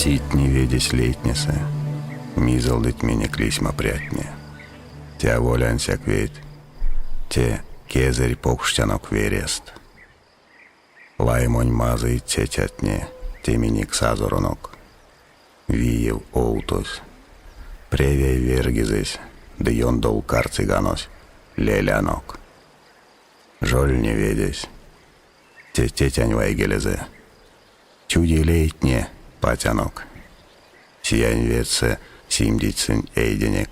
Цитни ведесь лейтнесэ, мизолдыть минек лисьмапрятне. Те аволь ансяк ведь, те кезэрь покштянок верест. Лаймонь мазый цецятне, те минек сазоронок. Виев овтось, превей верьгизэсь ды ёндол карциганось, лелянок. Жольни ведесь, те тетянь вайгелезэ. Чуди лейтне, патянок. Сиянь ведьсэ симдить сынь эйденек.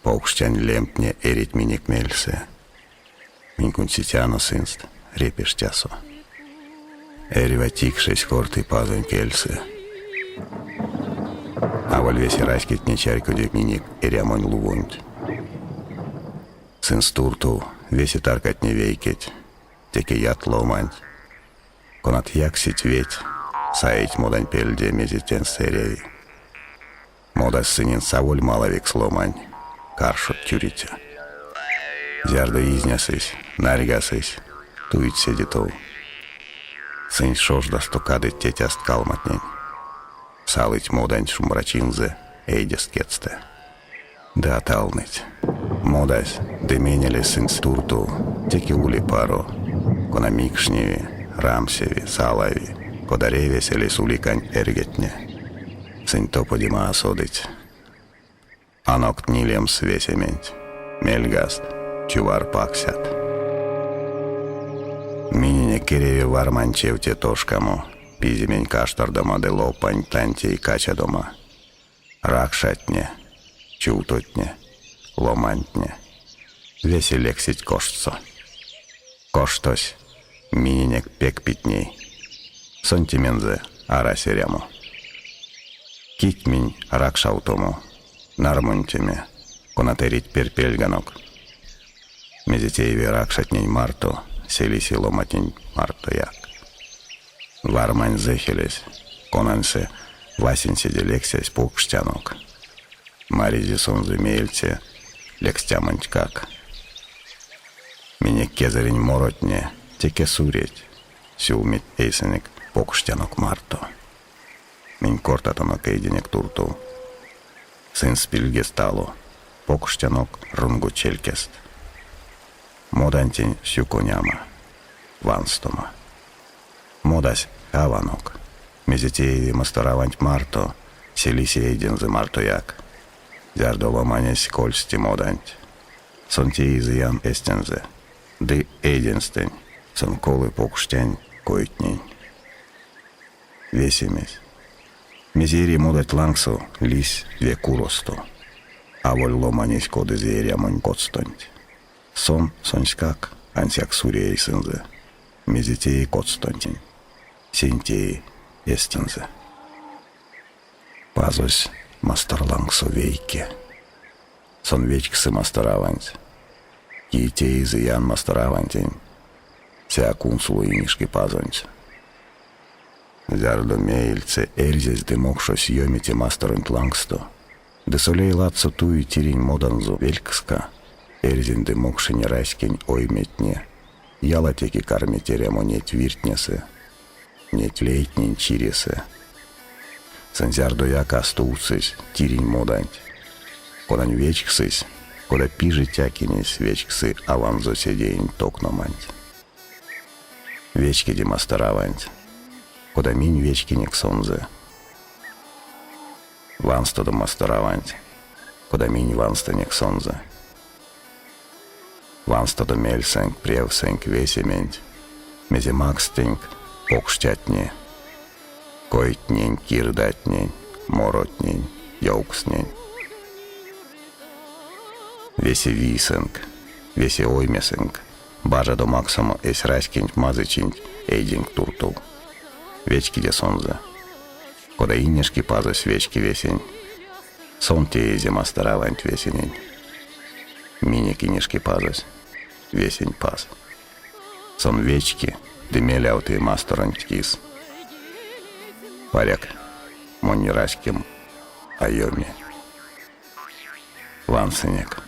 Покштянь лемтне эрить минек мельсэ. Минь кундсетяно сынст репештясо. Эрьва тикшесь корты Пазонь кельсэ. Аволь весе раськетне чарькодить минек эрямонь лувонть. Сынст туртов весе таркатне вейкеть, теке ят ломанть, конат яксить веть, саить модань пельде, мезе тенст эряви. Модась сыненст аволь малавикс ломань, каршо тюриця. Зярдо изнясызь, нарьгасызь, туить седе тов. Сынь шождасто кадыть тетяст калматнень, салыть моданть шумбрачинзэ эйдест кедьстэ. Ды а талныть. Модась ды менелесь сынст туртов теке ули паро, кона микшневи, рамсеви, салави, кода ревесь эли суликань эрьгетне. Сынь топодема а содыть. Анокт нилемс весементь, мельгаст чувар паксят. Миненек эряви вармань чевте тошкамо, пиземень каштордома ды лопань тантей качадома. Ракшатне, чувтотне, ломантне весе лексить коштсо. Коштось миненек пек питней. Сонтемензэ арась эрямо. Кить минь ракшавтомо, нармунтеме, конат эрить пертьпельганок. Мезе тееви ракшатнень марто, се лиси ломатнень мартояк. Вармань зэхелесь, конаньсэ васенцеде лексясь покштянок, маризе сонзэ меельце лекстямонтькак. Минек кезэрень моротне теке суреть, сюлмить эйсэнек покштянок марто. Минь кортатанок эйденек туртов. Сынст пильгест ало, покштянок рунго челькест. Модантень сюконямо, ванстома. Модась аванок. Мезе тееви мастораванть марто, се лиси эйдензэ мартояк. Зярдо ломанесь кольсти моданть, сон теи зыян эстензэ ды эйденстэнь, сон колы покштянь койтнень. Весемесь, мезе эри моданть лангсо, лиссь ве куросто. Аволь ломанесь кодызе эрямонь коцтонть. Сон сонськак ансяк сури эйсэнзэ, мезе теи коцтонть, сень теи эстензэ. Пазось масторлангсо вейке. Сон вечксы мастораванть. Кие теи зыян масторавантень, се а кунсолы Инешкипазонть. Зярдо меельце эрзясь ды мокшось ёми те масторонть лангсто, ды солей ладсо туи тиринь моданзо велькска, эрзянь ды мокшонь раськень ойметне ялатеке кармить эрямо неть виртнесэ, неть лейтнень чиресэ. Сынь зярдояк а стувтсызь тиринь моданть, конань вечксызь, кода пиже тякинесь вечксы аванзо седеень токноманть. Вечкеде мастораванть, кода минь вечкинек сонзэ. Ванстодо мастораванть, кода минь ванстынек сонзэ. Ванстодо мельсэнк, превсэнк весементь, мезе макссть тенк покштятне, койтнень, кирдатнень, моротнень, ёвкстнэнь. Весе вийсэнк, весе оймесэнк бажадо максомо эсь раськенть мазычинть эйденк туртов. Вечкиде сонзэ. Кода Инешкипазось вечки весень, сон теизе мастораванть весенень. Минек Инешкипазось, весень Паз. Сон вечки ды мелявты масторонть кис. Паряк, монь раськем а ёми. Вансынек.